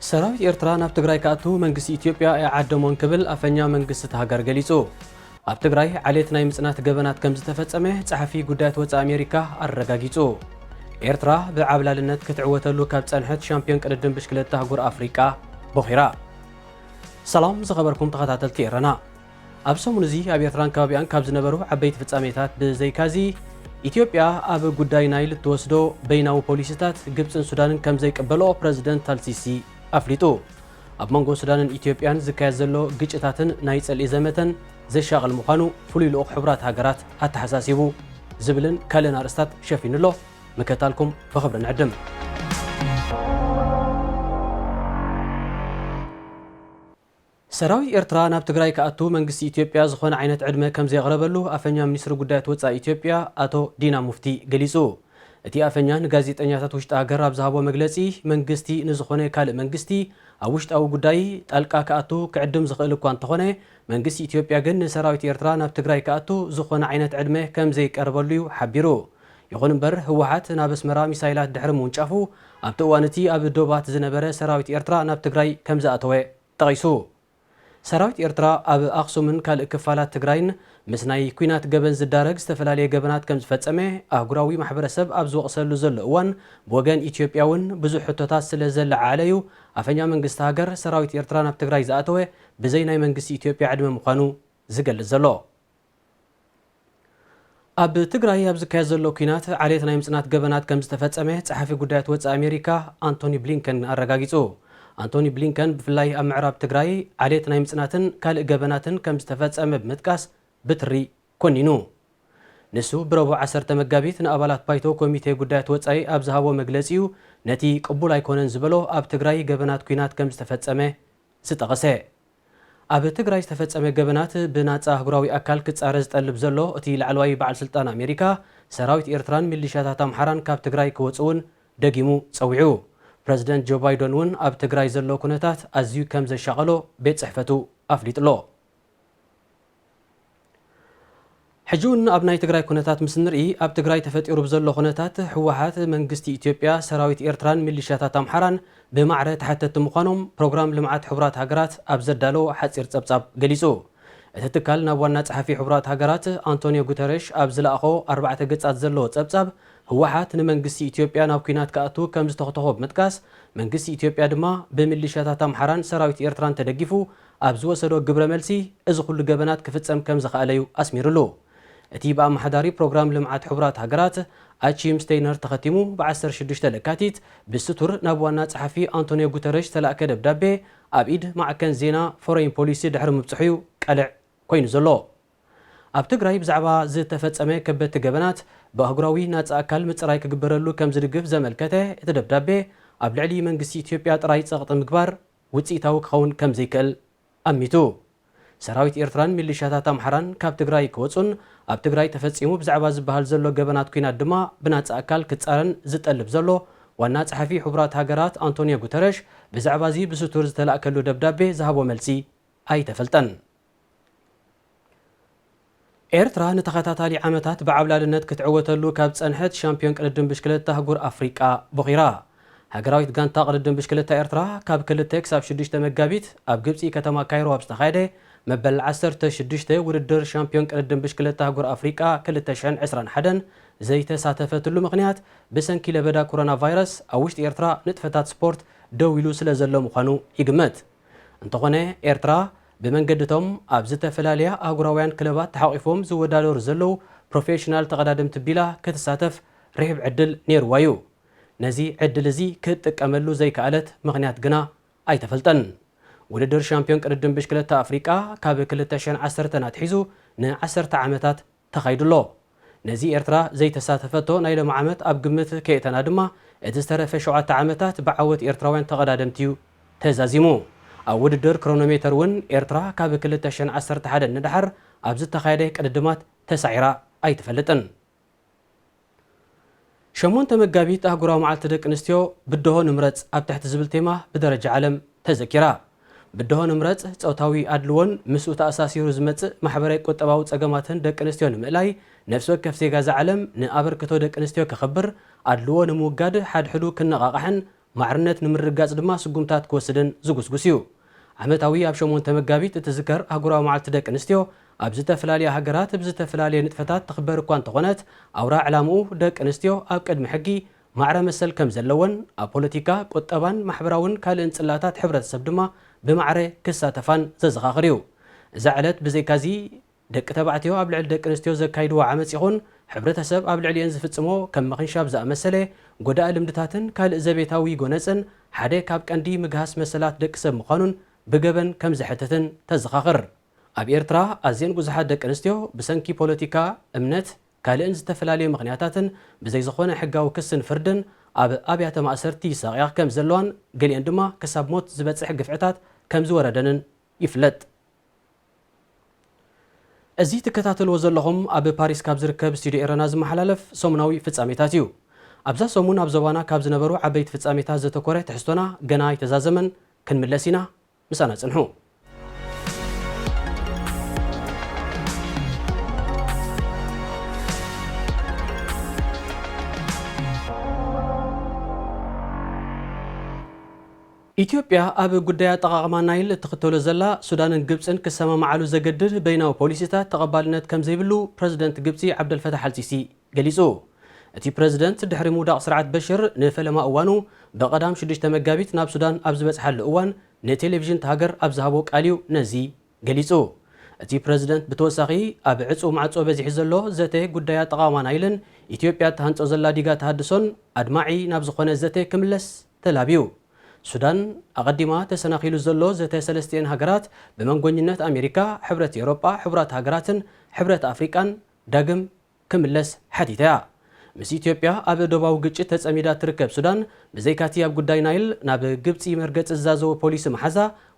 ሰራዊት ኤርትራ ናብ ትግራይ ክኣቱ መንግስቲ ኢትዮጵያ ኣይዓደሞን ክብል ኣፈኛ መንግስቲ እታ ሃገር ገሊጹ። ኣብ ትግራይ ዓሌት ናይ ምጽናት ገበናት ከም ዝተፈጸመ ጸሓፊ ጉዳያት ወጻኢ ኣሜሪካ ኣረጋጊጹ። ኤርትራ ብዓብላልነት ክትዕወተሉ ካብ ጸንሐት ሻምፒዮን ቅድድም ብሽክለታ ኣህጉር ኣፍሪቃ ቦኺራ። ሰላም ዝኸበርኩም ተኸታተልቲ ኤረና። ኣብ ሰሙን እዚ ኣብ ኤርትራን ከባቢኣን ካብ ዝነበሩ ዓበይቲ ፍጻሜታት ብዘይካዚ፣ ኢትዮጵያ ኣብ ጉዳይ ናይል እትወስዶ በይናዊ ፖሊሲታት ግብጽን ሱዳንን ከም ዘይቅበልኦ ፕረዚደንት ኣልሲሲ ኣፍሊጡ። ኣብ መንጎ ሱዳንን ኢትዮጵያን ዝካየድ ዘሎ ግጭታትን ናይ ጽልኢ ዘመተን ዘሻቕል ምዃኑ ፍሉይ ልኡኽ ሕቡራት ሃገራት ኣተሓሳሲቡ ዝብልን ካልእን ኣርእስታት ሸፊኑ ኣሎ። ምክትታልኩም ብኽብሪ ንዕድም። ሰራዊት ኤርትራ ናብ ትግራይ ክኣቱ መንግስቲ ኢትዮጵያ ዝኾነ ዓይነት ዕድመ ከም ዘየቕረበሉ ኣፈኛ ሚኒስትሪ ጉዳያት ወጻኢ ኢትዮጵያ ኣቶ ዲና ሙፍቲ ገሊጹ። እቲ ኣፈኛ ንጋዜጠኛታት ውሽጢ ሃገር ኣብ ዝሃቦ መግለጺ፣ መንግስቲ ንዝኾነ ካልእ መንግስቲ ኣብ ውሽጣዊ ጉዳይ ጣልቃ ክኣቱ ክዕድም ዝኽእል እኳ እንተኾነ፣ መንግስቲ ኢትዮጵያ ግን ንሰራዊት ኤርትራ ናብ ትግራይ ክኣቱ ዝኾነ ዓይነት ዕድመ ከም ዘይቀረበሉ እዩ ሓቢሩ። ይኹን እምበር፣ ህወሓት ናብ ኣስመራ ሚሳይላት ድሕሪ ምውንጫፉ፣ ኣብቲ እዋን እቲ ኣብ ዶባት ዝነበረ ሰራዊት ኤርትራ ናብ ትግራይ ከም ዝኣተወ ጠቒሱ። ሰራዊት ኤርትራ ኣብ ኣኽሱምን ካልእ ክፋላት ትግራይን ምስ ናይ ኲናት ገበን ዝዳረግ ዝተፈላለየ ገበናት ከም ዝፈጸመ ኣህጉራዊ ማሕበረሰብ ኣብ ዝወቕሰሉ ዘሎ እዋን፣ ብወገን ኢትዮጵያ እውን ብዙሕ ሕቶታት ስለ ዘለዓዓለ እዩ ኣፈኛ መንግስቲ ሃገር ሰራዊት ኤርትራ ናብ ትግራይ ዝኣተወ ብዘይ ናይ መንግስቲ ኢትዮጵያ ዕድመ ምዃኑ ዝገልጽ ዘሎ። ኣብ ትግራይ ኣብ ዝካየድ ዘሎ ኲናት ዓሌት ናይ ምጽናት ገበናት ከም ዝተፈጸመ ጸሓፊ ጉዳያት ወጻኢ ኣሜሪካ ኣንቶኒ ብሊንከን ኣረጋጊጹ። ኣንቶኒ ብሊንከን ብፍላይ ኣብ ምዕራብ ትግራይ ዓሌት ናይ ምጽናትን ካልእ ገበናትን ከም ዝተፈጸመ ብምጥቃስ ብትሪ ኮኒኑ። ንሱ ብረቡዕ ዓሰርተ መጋቢት ንኣባላት ባይቶ ኮሚቴ ጉዳያት ወጻኢ ኣብ ዝሃቦ መግለጺ እዩ ነቲ ቅቡል ኣይኮነን ዝበሎ ኣብ ትግራይ ገበናት ኲናት ከም ዝተፈጸመ ዝጠቐሰ። ኣብ ትግራይ ዝተፈጸመ ገበናት ብናጻ ኣህጉራዊ ኣካል ክጻረ ዝጠልብ ዘሎ እቲ ላዕለዋይ በዓል ስልጣን ኣሜሪካ፣ ሰራዊት ኤርትራን ሚሊሻታት ኣምሓራን ካብ ትግራይ ክወጹ እውን ደጊሙ ጸዊዑ። ፕረዚደንት ጆ ባይደን እውን ኣብ ትግራይ ዘሎ ኩነታት ኣዝዩ ከም ዘሻቐሎ ቤት ጽሕፈቱ ኣፍሊጡሎ። ሕጂ እውን ኣብ ናይ ትግራይ ኩነታት ምስ ንርኢ፣ ኣብ ትግራይ ተፈጢሩ ብዘሎ ኩነታት ህወሓት፣ መንግስቲ ኢትዮጵያ፣ ሰራዊት ኤርትራን ሚሊሻታት ኣምሓራን ብማዕረ ተሓተቲ ምዃኖም ፕሮግራም ልምዓት ሕቡራት ሃገራት ኣብ ዘዳለዎ ሓጺር ጸብጻብ ገሊጹ። እቲ ትካል ናብ ዋና ጸሓፊ ሕቡራት ሃገራት ኣንቶኒዮ ጉተረሽ ኣብ ዝለኣኾ ኣርባዕተ ገጻት ዘለዎ ጸብጻብ፣ ህወሓት ንመንግስቲ ኢትዮጵያ ናብ ኲናት ክኣቱ ከም ዝተኽተኾ ብምጥቃስ፣ መንግስቲ ኢትዮጵያ ድማ ብሚሊሻታት ኣምሓራን ሰራዊት ኤርትራን ተደጊፉ ኣብ ዝወሰዶ ግብረ መልሲ፣ እዚ ኩሉ ገበናት ክፍጸም ከም ዝኸኣለ እዩ ኣስሚሩሉ። እቲ ብኣመሓዳሪ ፕሮግራም ልምዓት ሕቡራት ሃገራት ኣቺም ስቴይነር ተኸቲሙ፣ ብ ዓሰርተ ሽዱሽተ ለካቲት ብስቱር ናብ ዋና ጸሓፊ ኣንቶኒዮ ጉተረሽ ዝተላእከ ደብዳቤ፣ ኣብ ኢድ ማዕከን ዜና ፎረይን ፖሊሲ ድሕሪ ምብጽሑ እዩ ቀልዕ ኮይኑ ዘሎ። ኣብ ትግራይ ብዛዕባ ዝተፈጸመ ከበድቲ ገበናት ብኣህጉራዊ ናጻ ኣካል ምጽራይ ክግበረሉ ከም ዝድግፍ ዘመልከተ እቲ ደብዳቤ፣ ኣብ ልዕሊ መንግስቲ ኢትዮጵያ ጥራይ ጸቕጢ ምግባር ውጽኢታዊ ክኸውን ከም ዘይክእል ኣሚቱ። ሰራዊት ኤርትራን ሚሊሻታት ኣምሓራን ካብ ትግራይ ክወጹን ኣብ ትግራይ ተፈጺሙ ብዛዕባ ዝበሃል ዘሎ ገበናት ኲናት ድማ ብናጻ ኣካል ክጻረን ዝጠልብ ዘሎ ዋና ጸሓፊ ሕቡራት ሃገራት ኣንቶኒዮ ጉተረሽ፣ ብዛዕባ እዚ ብስቱር ዝተላእከሉ ደብዳቤ ዝሃቦ መልሲ ኣይተፈልጠን። ኤርትራ ንተኸታታሊ ዓመታት ብዓብላልነት ክትዕወተሉ ካብ ጸንሐት ሻምፒዮን ቅድድም ብሽክለታ ኣህጉር ኣፍሪቃ ቦኺራ። ሃገራዊት ጋንታ ቅድድም ብሽክለታ ኤርትራ ካብ ክልተ ክሳብ ሽዱሽተ መጋቢት ኣብ ግብጺ ከተማ ካይሮ ኣብ ዝተኻየደ መበል ዓሰርተ ሽዱሽተ ውድድር ሻምፒዮን ቅድድም ብሽክለታ ኣህጉር ኣፍሪቃ ክልተ ሽሕን ዕስራን ሓደን ዘይተሳተፈትሉ ምኽንያት ብሰንኪ ለበዳ ኮሮና ቫይረስ ኣብ ውሽጢ ኤርትራ ንጥፈታት ስፖርት ደው ኢሉ ስለ ዘሎ ምዃኑ ይግመት። እንተኾነ፣ ኤርትራ ብመንገድቶም ኣብ ዝተፈላለያ ኣህጉራውያን ክለባት ተሓቒፎም ዝወዳደሩ ዘለዉ ፕሮፌሽናል ተቐዳደምቲ ቢላ ክትሳተፍ ርሒብ ዕድል ነይርዋ እዩ። ነዚ ዕድል እዚ ክትጥቀመሉ ዘይከኣለት ምኽንያት ግና ኣይተፈልጠን። ውድድር ሻምፒዮን ቅድድም ብሽክለታ ኣፍሪቃ ካብ ክልተ ሽሕን ዓሰርተን ኣትሒዙ ንዓሰርተ ዓመታት ተኻይዱ ኣሎ። ነዚ ኤርትራ ዘይተሳተፈቶ ናይ ሎሚ ዓመት ኣብ ግምት ከየእተና ድማ፣ እቲ ዝተረፈ ሸውዓተ ዓመታት ብዓወት ኤርትራውያን ተቐዳደምቲ እዩ ተዛዚሙ። ኣብ ውድድር ክሮኖሜተር እውን ኤርትራ ካብ ክልተ ሽሕን ዓሰርተ ሓደን ንደሓር ኣብ ዝተኻየደ ቅድድማት ተሳዒራ ኣይትፈልጥን። ሸሞንተ መጋቢት ኣህጉራዊ መዓልቲ ደቂ ኣንስትዮ ብድሆ ንምረጽ ኣብ ትሕቲ ዝብል ቴማ ብደረጃ ዓለም ተዘኪራ። ብድሆ ንምረጽ ጾታዊ ኣድልዎን ምስኡ ተኣሳሲሩ ዝመጽእ ማሕበራዊ ቁጠባዊ ጸገማትን ደቂ ኣንስትዮ ንምእላይ፣ ነፍሲ ወከፍ ዜጋ እዛ ዓለም ንኣበርክቶ ደቂ ኣንስትዮ ከኸብር፣ ኣድልዎ ንምውጋድ ሓድሕዱ ክነቓቓሕን ማዕርነት ንምርግጋጽ ድማ ስጉምታት ክወስድን ዝጉስጉስ እዩ። ዓመታዊ ኣብ ሸሞንተ መጋቢት እትዝከር ኣህጉራዊ መዓልቲ ደቂ ኣንስትዮ ኣብ ዝተፈላለያ ሃገራት ብዝተፈላለየ ንጥፈታት ትኽበር እኳ እንተኾነት፣ ኣውራ ዕላምኡ ደቂ ኣንስትዮ ኣብ ቅድሚ ሕጊ ማዕረ መሰል ከም ዘለወን፣ ኣብ ፖለቲካ፣ ቁጠባን ማሕበራውን ካልእን ጽላታት ሕብረተሰብ ድማ ብማዕረ ክሳተፋን ዘዘኻኽር እዩ። እዛ ዕለት ብዘይካዚ ደቂ ተባዕትዮ ኣብ ልዕሊ ደቂ ኣንስትዮ ዘካይድዎ ዓመጽ ይኹን ሕብረተሰብ ኣብ ልዕሊኤን ዝፍጽሞ ከም ምኽንሻብ ዝኣመሰለ ጎዳኢ ልምድታትን ካልእ ዘቤታዊ ጎነጽን ሓደ ካብ ቀንዲ ምግሃስ መሰላት ደቂ ሰብ ምዃኑን ብገበን ከም ዘሕትትን ተዘኻኽር። ኣብ ኤርትራ ኣዝየን ብዙሓት ደቂ ኣንስትዮ ብሰንኪ ፖለቲካ፣ እምነት፣ ካልእን ዝተፈላለዩ ምኽንያታትን ብዘይ ዝኾነ ሕጋዊ ክስን ፍርድን ኣብ ኣብያተ ማእሰርቲ ይሳቕያ ከም ዘለዋን ገሊኤን ድማ ክሳብ ሞት ዝበጽሕ ግፍዕታት ከም ዝወረደንን ይፍለጥ። እዚ ትከታተልዎ ዘለኹም ኣብ ፓሪስ ካብ ዝርከብ ስቱዲዮ ኤረና ዝመሓላለፍ ሰሙናዊ ፍጻሜታት እዩ። ኣብዛ ሰሙን ኣብ ዞባና ካብ ዝነበሩ ዓበይቲ ፍጻሜታት ዘተኮረ ትሕዝቶና ገና ኣይተዛዘመን፣ ክንምለስ ኢና። ምሳና ጽንሑ። ኢትዮጵያ ኣብ ጉዳይ ኣጠቓቕማ ናይል እትኽተሎ ዘላ ሱዳንን ግብጽን ክሰማማዓሉ ዘገድድ በይናዊ ፖሊሲታት ተቐባልነት ከም ዘይብሉ ፕረዚደንት ግብጺ ዓብደልፈታሕ ኣልሲሲ ገሊጹ። እቲ ፕረዚደንት ድሕሪ ምውዳቕ ስርዓት በሽር ንፈለማ እዋኑ ብቐዳም ሽዱሽተ መጋቢት ናብ ሱዳን ኣብ ዝበጽሓሉ እዋን ንቴሌቪዥን እታ ሃገር ኣብ ዝሃቦ ቃል እዩ ነዚ ገሊጹ። እቲ ፕረዚደንት ብተወሳኺ ኣብ ዕጹው ማዕጾ በዚሑ ዘሎ ዘተ ጉዳይ ኣጠቓቕማ ናይልን ኢትዮጵያ እትሃንጾ ዘላ ዲጋ ተሃድሶን ኣድማዒ ናብ ዝኾነ ዘተ ክምለስ ተላብዩ። ሱዳን ኣቐዲማ ተሰናኺሉ ዘሎ ዘተ ሰለስቲኤን ሃገራት ብመንጎኝነት ኣሜሪካ፣ ሕብረት ኤውሮጳ፣ ሕቡራት ሃገራትን ሕብረት ኣፍሪቃን ዳግም ክምለስ ሓቲታ እያ። ምስ ኢትዮጵያ ኣብ ዶባዊ ግጭት ተጸሚዳ እትርከብ ሱዳን፣ ብዘይካቲ ኣብ ጉዳይ ናይል ናብ ግብጺ መርገጺ ዝዛዘወ ፖሊሲ መሓዛ፣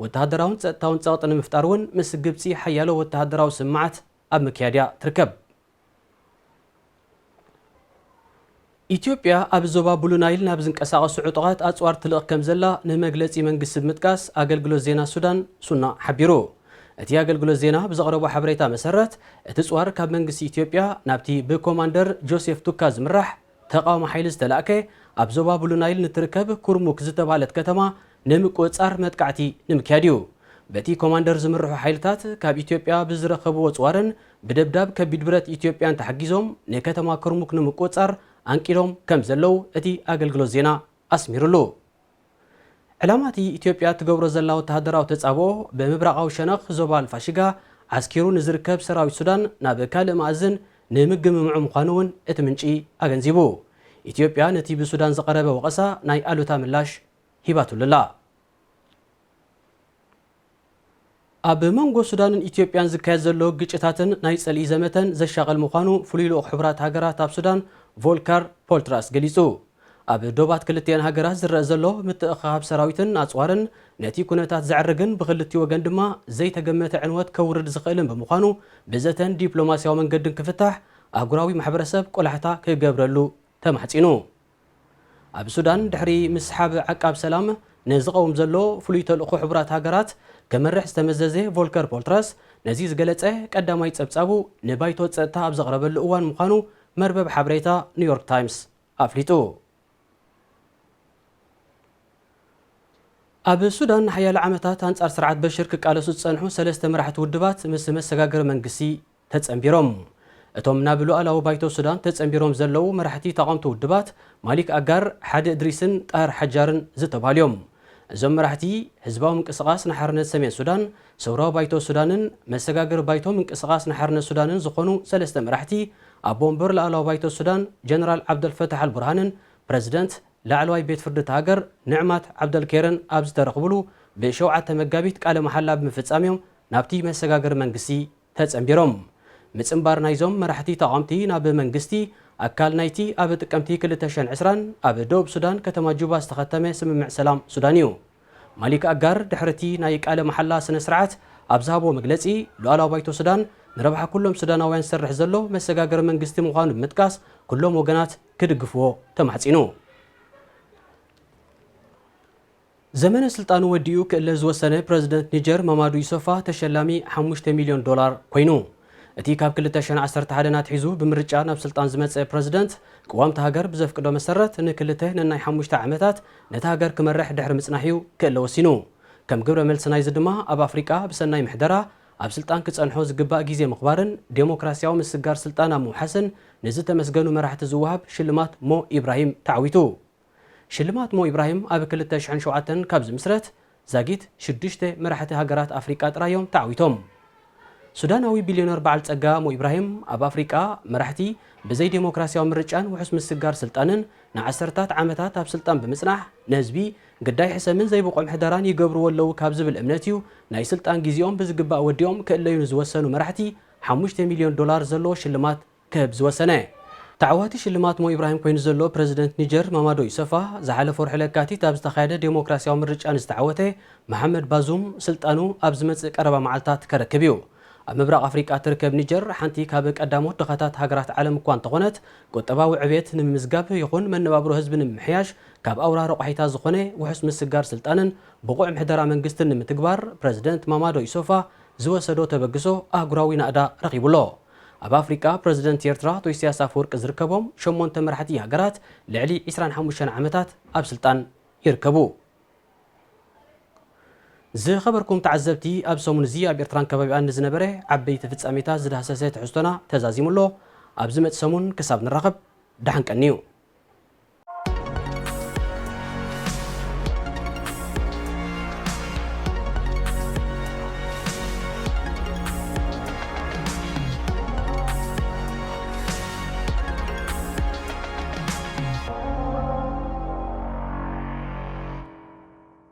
ወተሃደራውን ጸጥታውን ጸቕጢ ንምፍጣር እውን ምስ ግብጺ ሓያሎ ወተሃደራዊ ስምማዓት ኣብ ምክያድ እያ ትርከብ። ኢትዮጵያ ኣብ ዞባ ብሉ ናይል ናብ ዝንቀሳቐሱ ዕጡቓት ኣጽዋር ትልእኽ ከም ዘላ ንመግለጺ መንግስቲ ብምጥቃስ ኣገልግሎት ዜና ሱዳን ሱና ሓቢሩ። እቲ ኣገልግሎት ዜና ብዘቕረቦ ሓበሬታ መሰረት፣ እቲ ጽዋር ካብ መንግስቲ ኢትዮጵያ ናብቲ ብኮማንደር ጆሴፍ ቱካ ዝምራሕ ተቓውሞ ሓይሊ ዝተላእከ ኣብ ዞባ ብሉ ናይል ንትርከብ ኩርሙክ ዝተባህለት ከተማ ንምቁጽጻር መጥቃዕቲ ንምክያድ እዩ። በቲ ኮማንደር ዝምርሑ ሓይልታት ካብ ኢትዮጵያ ብዝረኸብዎ ጽዋርን ብደብዳብ ከቢድ ብረት ኢትዮጵያን ተሓጊዞም ንከተማ ኩርሙክ ንምቁጽጻር ኣንቂዶም ከም ዘለዉ እቲ ኣገልግሎት ዜና ኣስሚሩሉ። ዕላማ እቲ ኢትዮጵያ ትገብሮ ዘላ ወተሃደራዊ ተጻብኦ ብምብራቓዊ ሸነኽ ዞባ ኣልፋሽጋ ዓስኪሩ ንዝርከብ ሰራዊት ሱዳን ናብ ካልእ መኣዝን ንምግምምዑ ምዃኑ እውን እቲ ምንጪ ኣገንዚቡ። ኢትዮጵያ ነቲ ብሱዳን ዝቐረበ ወቐሳ ናይ ኣሉታ ምላሽ ሂባትሉ ኣላ። ኣብ መንጎ ሱዳንን ኢትዮጵያን ዝካየድ ዘሎ ግጭታትን ናይ ጽልኢ ዘመተን ዘሻቐል ምዃኑ ፍሉይ ልኡኽ ሕቡራት ሃገራት ኣብ ሱዳን ቮልከር ፖልትራስ ገሊጹ። ኣብ ዶባት ክልቲኤን ሃገራት ዝረአ ዘሎ ምትእኽኻብ ሰራዊትን ኣጽዋርን ነቲ ኩነታት ዘዕርግን ብኽልቲኡ ወገን ድማ ዘይተገመተ ዕንወት ከውርድ ዝኽእልን ብምዃኑ ብዘተን ዲፕሎማስያዊ መንገድን ክፍታሕ ኣህጉራዊ ማሕበረሰብ ቆላሕታ ክገብረሉ ተማሕጺኑ። ኣብ ሱዳን ድሕሪ ምስሓብ ዓቃብ ሰላም ንዝቐውም ዘሎ ፍሉይ ተልእኾ ሕቡራት ሃገራት ክመርሕ ዝተመዘዘ ቮልከር ፖልትራስ ነዚ ዝገለጸ ቀዳማይ ጸብጻቡ ንባይቶ ጸጥታ ኣብ ዘቕረበሉ እዋን ምዃኑ መርበብ ሓበሬታ ኒውዮርክ ታይምስ ኣፍሊጡ። ኣብ ሱዳን ንሓያሎ ዓመታት ኣንጻር ስርዓት በሽር ክቃለሱ ዝጸንሑ ሰለስተ መራሕቲ ውድባት ምስ መሰጋገሪ መንግስቲ ተጸንቢሮም። እቶም ናብ ሉዓላዊ ባይቶ ሱዳን ተጸንቢሮም ዘለዉ መራሕቲ ተቓወምቲ ውድባት ማሊክ ኣጋር፣ ሓዲ እድሪስን ጣህር ሓጃርን ዝተባህሉ እዮም። እዞም መራሕቲ ህዝባዊ ምንቅስቓስ ንሓርነት ሰሜን ሱዳን፣ ሰውራዊ ባይቶ ሱዳንን መሰጋገሪ ባይቶ ምንቅስቓስ ንሓርነት ሱዳንን ዝኾኑ ሰለስተ መራሕቲ፣ ኣቦ ወንበር ላዕለዋዊ ባይቶ ሱዳን ጀነራል ዓብደልፈታሕ ኣልቡርሃንን ፕረዚደንት ላዕለዋይ ቤት ፍርዲ እታ ሃገር ንዕማት ዓብደልኬርን ኣብ ዝተረኽብሉ ብሸውዓተ መጋቢት ቃለ መሓላ ብምፍጻም እዮም ናብቲ መሰጋገሪ መንግስቲ ተጸንቢሮም። ምጽንባር ናይዞም መራሕቲ ተቓወምቲ ናብ መንግስቲ ኣካል ናይቲ ኣብ ጥቅምቲ ክልተ ሽሕን ዕስራን ኣብ ደቡብ ሱዳን ከተማ ጁባ ዝተኸተመ ስምምዕ ሰላም ሱዳን እዩ። ማሊክ ኣጋር ድሕሪ እቲ ናይ ቃለ መሓላ ስነ ስርዓት ኣብ ዝሃቦ መግለጺ፣ ሉዓላዊ ባይቶ ሱዳን ንረብሓ ኩሎም ሱዳናውያን ዝሰርሕ ዘሎ መሰጋገሪ መንግስቲ ምዃኑ ብምጥቃስ፣ ኩሎም ወገናት ክድግፍዎ ተማሕጺኑ። ዘመነ ስልጣኑ ወዲኡ ክእለ ዝወሰነ ፕረዚደንት ኒጀር ማማዱ ኢሶፋ ተሸላሚ ሓሙሽተ ሚልዮን ዶላር ኮይኑ። እቲ ካብ ክልተ ሽሕን ዓሰርተ ሓደን ኣትሒዙ ብምርጫ ናብ ስልጣን ዝመጸ ፕረዚደንት፣ ቅዋምቲ ሃገር ብዘፍቅዶ መሰረት ንክልተ ነናይ ሓሙሽተ ዓመታት ነታ ሃገር ክመርሕ ድሕሪ ምጽናሕ እዩ ክእለ ወሲኑ። ከም ግብረ መልሲ ናይዚ ድማ ኣብ ኣፍሪቃ ብሰናይ ምሕደራ ኣብ ስልጣን ክጸንሖ ዝግባእ ግዜ ምኽባርን ዴሞክራሲያዊ ምስግጋር ስልጣን ኣብ ምውሓስን ንዝተመስገኑ መራሕቲ ዝወሃብ ሽልማት ሞ ኢብራሂም ተዓዊቱ። ሽልማት ሞ ኢብራሂም ኣብ ክልተ ሽሕን ሸውዓተን ካብ ዝምስረት ዛጊት ሽዱሽተ መራሕቲ ሃገራት ኣፍሪቃ ጥራይ እዮም ተዓዊቶም። ሱዳናዊ ቢልዮነር በዓል ጸጋ ሞ ኢብራሂም ኣብ ኣፍሪቃ መራሕቲ ብዘይ ዴሞክራሲያዊ ምርጫን ውሑስ ምስግጋር ስልጣንን ንዓሰርታት ዓመታት ኣብ ስልጣን ብምጽናሕ ንህዝቢ ግዳይ ሕሰምን ዘይብቑዕ ምሕደራን ይገብርዎ ኣለዉ ካብ ዝብል እምነት እዩ ናይ ስልጣን ግዜኦም ብዝግባእ ወዲኦም ክእለዩ ንዝወሰኑ መራሕቲ ሓሙሽተ ሚልዮን ዶላር ዘለዎ ሽልማት ክህብ ዝወሰነ። ተዓዋቲ ሽልማት ሞ ኢብራሂም ኮይኑ ዘሎ ፕረዚደንት ኒጀር ማማዶ ኢሶፋ ዝሓለፈ ወርሒ ለካቲት ኣብ ዝተኻየደ ዴሞክራሲያዊ ምርጫ ንዝተዓወተ መሓመድ ባዙም ስልጣኑ ኣብ ዝመጽእ ቀረባ መዓልታት ከረክብ እዩ። ኣብ ምብራቕ ኣፍሪቃ ትርከብ ኒጀር ሓንቲ ካብ ቀዳሞት ድኻታት ሃገራት ዓለም እኳ እንተኾነት፣ ቁጠባዊ ዕብየት ንምምዝጋብ ይኹን መነባብሮ ህዝቢ ንምምሕያሽ ካብ ኣውራ ረቋሒታ ዝኾነ ውሑስ ምስግጋር ስልጣንን ብቑዕ ምሕደራ መንግስትን ንምትግባር ፕረዚደንት ማማዶ ኢሶፋ ዝወሰዶ ተበግሶ ኣህጉራዊ ናእዳ ረኺቡ ኣሎ። ኣብ ኣፍሪቃ ፕረዚደንት ኤርትራ ኣቶ ኢሳያስ ኣፈወርቂ ዝርከቦም ሸሞንተ መራሕቲ ሃገራት ልዕሊ ዕስራን ሓሙሽተን ዓመታት ኣብ ስልጣን ይርከቡ። ዝኸበርኩም ተዓዘብቲ፣ ኣብ ሰሙን እዚ ኣብ ኤርትራን ከባቢኣን ንዝነበረ ዓበይቲ ፍጻሜታት ዝዳህሰሰ ትሕዝቶና ተዛዚሙ ኣሎ። ኣብ ዝመጽእ ሰሙን ክሳብ ንራኸብ፣ ደሓን ቀንዩ።